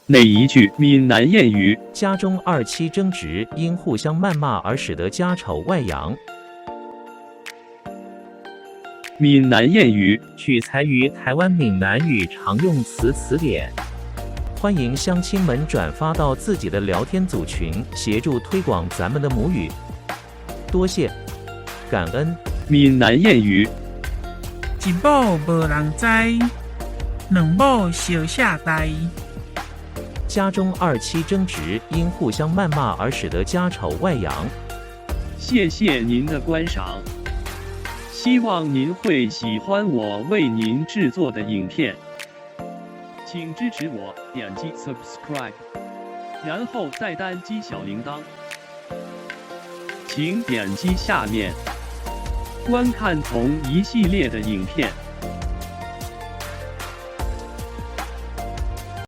哪一句闽南諺语？家中二妻爭執，因互相謾罵而使得家醜外揚。閩南諺語。取材於台灣閩南語常用詞詞典。歡迎鄉親們轉發到自己的聊天組群，協助推廣咱們的母語。多謝，感恩。閩南諺語。一某無人知，兩某相寫代。家中二妻爭執，因互相謾罵而使得家醜外揚。謝謝您的觀賞，希望您會喜歡我為您製作的影片，請支持我點擊 subscribe，然後再單擊小鈴鐺。請點擊下面觀看同一系列的影片。